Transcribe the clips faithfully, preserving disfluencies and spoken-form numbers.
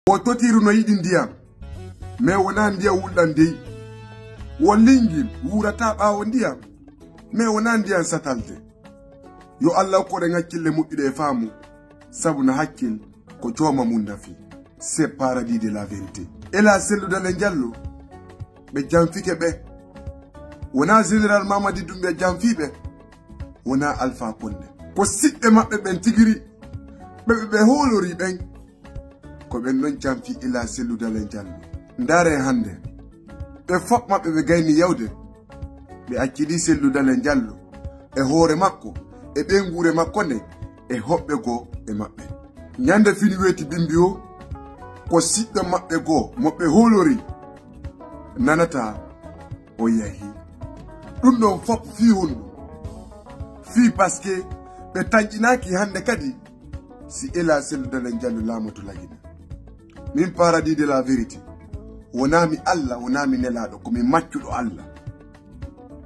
Wo totiiru no yiɗi ndiyam, mais wonaa ndiyam wulɗam dey. Wo linngil wuurataa ɓaawo ndiyam, mais wonaa ndiyam satalde. Yo Allah hokku en hakkille moƴƴuɗe e faamu, sabu na hakkil ko jooma mum nafi. C'est paradis de la vérité. Ela Sellu Dalen Jallo, ɓe janfike ɓe. Wonaa Général Mamadi Doumbouya janfii ɓe, wonaa Alpha Condé. Ko siɓɓe maɓɓe ɓen tigiri, ɓe, ɓe, ɓe hoolori ɓen. Ko ɓen non janfii Ela Sellu Dalen Jallo. Ndaare hannde, ɓe fof maɓɓe ɓe gayni yawde, ɓe accidi Sellu Dalen Jallo e hoore makko, e ɓeynguure makko nden, e hoɓɓe goo e maɓɓe. Ñande fini weeti bimbi o, ko siɗɗo maɓɓe goo mo ɓe hoolori nanata o yahi. Ɗum ɗon fof fii honɗum? Fii parce que ɓe tanƴinaaki hannde kadi si Ela Sellu Dalen Jallo laamoto Lagine. Min paradis de la vérité, wonaa mi Allah, wonaa mi nelaaɗo, ko mi maccuɗo Allah.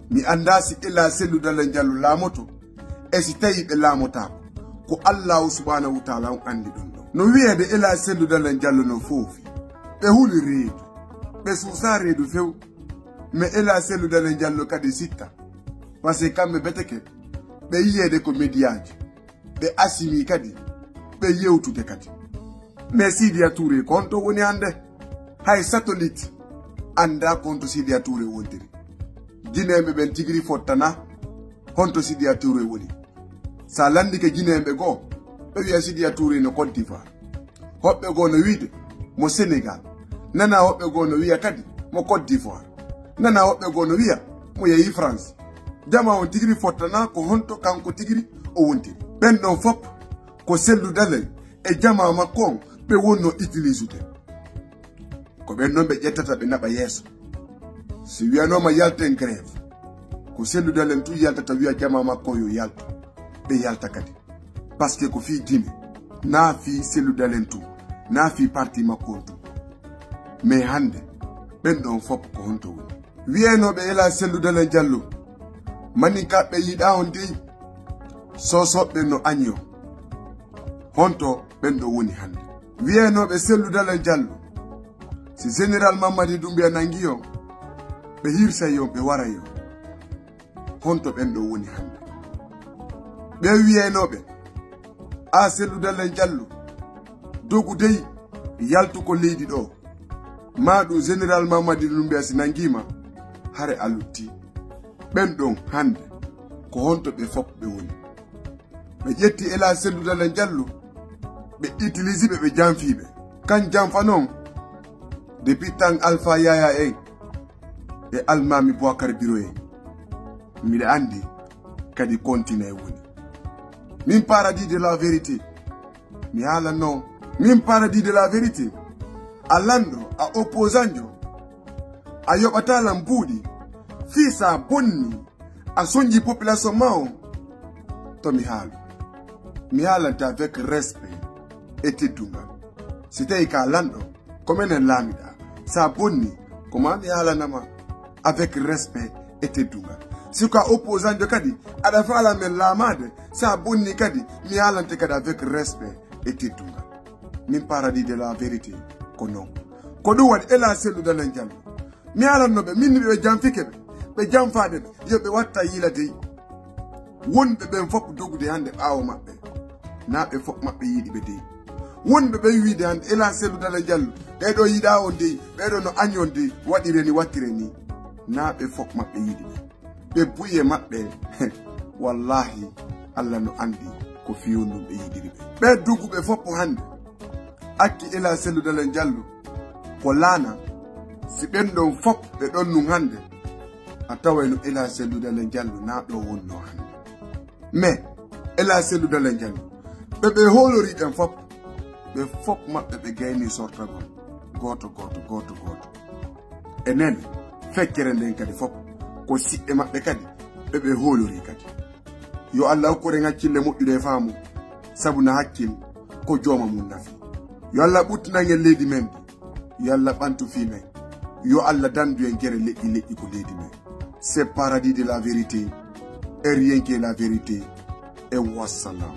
Mi anndaa si Ela Sellu Dalen Jallo laamoto, e si tawii ɓe laamotaako. Ko Allaahu subhaanahu wa taala on anndi ɗum ɗon. No wiyeede Ela Sellu Dalen Jallo no foofi. Ɓe huli reedu. Ɓe suusaa reedu few. Mais Ela Sellu Dalen Jallo kadi sitta. Parce que kamɓe beteke, ɓe yiyeede ko mediyaaji. Ɓe asimi kadi, ɓe yewtude kadi. Mais Sidiya Touré ko honto woni hannde? Hay satellite anndaa ko honto Sidiya Touré wontiri. Jineeɓe ɓen tigiri fottana honto Sidiya Touré woni. Sa lanndike jineeɓe goo, ɓe wiya Sidiya Touré no Côte d'Ivoire. Hoɓɓe goo no wiide mo Sénégal. Nana hoɓɓe goo no wiya kadi mo Côte d'Ivoire. Nana hoɓɓe goo no wiya mo yehi France. Jama on tigiri fottana ko honto kanko tigiri o wontiri. Ɓen ɗon fof ko Sellu Dalen e jamaa makko on ɓe wonnoo utilisude. Ko ɓen non ɓe ƴettata ɓe naɓa yeeso. Si wiyanooma yalten grève, ko Sellu Dalen tun yaltata wiya jamaa makko on yo yaltu. Ɓe yalta kadi. Parce que ko fii Gine, naa fii Sellu Dalen tun, naa fii parti makko on tun. Mais hannde, ɓen ɗon fof ko honto woni? Wiyenooɓe Ela Sellu Dalen Jallo, Maninkaaɓe yiɗaa on dey, Soosooɓe no añi on. Honto ɓen ɗo woni hannde? Wiyenooɓe Sellu Dalen Jallo, si Général Mamadi Doumbouya nangi on, ɓe hirsay on, ɓe waray on. Honto ɓen ɗo woni hannde? Ɓe wiyenooɓe, a Sellu Dalen Jallo, dogu dey, yaltu ko leydi ɗo. Maa ɗum Général Mamadi Doumbouya si nangiima, hare a lutti. Ɓen ɗon hannde, ko honto ɓe fof ɓe woni? Ɓe ƴetti Ela Sellu Dalen Jallo, ɓe utilisi ɓe, ɓe janfii ɓe. Kan janfa non, depuis tan Alpha Yaya en, e Almaami Boubacar Biro en. Miɗa anndi kadi kontinay woni. Min paradis de la vérité. Mi haalan non. Min paradis de la vérité. A lanɗo, a opposant jo. A yoɓataa lan buuɗi. Fii sa bonni, a sonji population ma on. To mi haalu. Mi haalante avec respect e teddungal. Si tawi ka lanɗo, ko menen laamiɗa. Sa bonni, ko ma mi haalanama avec respect e teddungal. Si ko a opposant jo kadi, aɗa faala men laamaade, sa bonni kadi, mi haalante kadi avec respect e teddungal. Min paradis de la vérité, ko non. Ko ɗum waɗi Ela Sellu Dalen Jallo. Mi haalanno ɓe, min ɓe janfike ɓe, ɓe janfaade ɓe, yo ɓe watta yiila dey. Wonɓe ɓen fof dogude hannde ɓaawo maɓɓe. Naa ɓe fof maɓɓe yiɗi ɓe dey. Wonɓe ɓen wiide hannde Ela Sellu Dalen Jallo, ɓee ɗo yiɗaa on dey, ɓee ɗo no añi on dey, waɗire ni, wattire ni. Naa ɓe fof maɓɓe yiɗi ɓe. Ɓe buye maɓɓe, wallahi, Allah no anndi ko fii honɗum ɓe yiɗiri ɓe. Ɓee doguɓe fof hannde, akki Ela Sellu Dalen Jallo, ko laana, si ɓen ɗon fof ɓe ɗon nun hannde, a taway no Ela Sellu Dalen Jallo naa ɗo wonnoo hannde. Mais, Ela Sellu Dalen Jallo, ɓe ɓe hoolori ɓen fof, ɓe fof maɓɓe ɓe gayni sortagol, gooto, gooto, gooto, gooto. Enen, feccere nden kadi fof, ko siɓɓe maɓɓe kadi, ɓe ɓe hoolori kadi. Yo Allah hokku en hakkille moƴƴuɗe e faamu, sabu na hakkil ko jooma mum nafi. Yo Allah ɓuttinan en leydi men ndi. Yo Allah ɓantu fii men. Yo Allah dandu en gere leƴƴi leƴƴi ko leydi men. C'est paradis de la vérité. Et rien que la vérité. Et wassalam.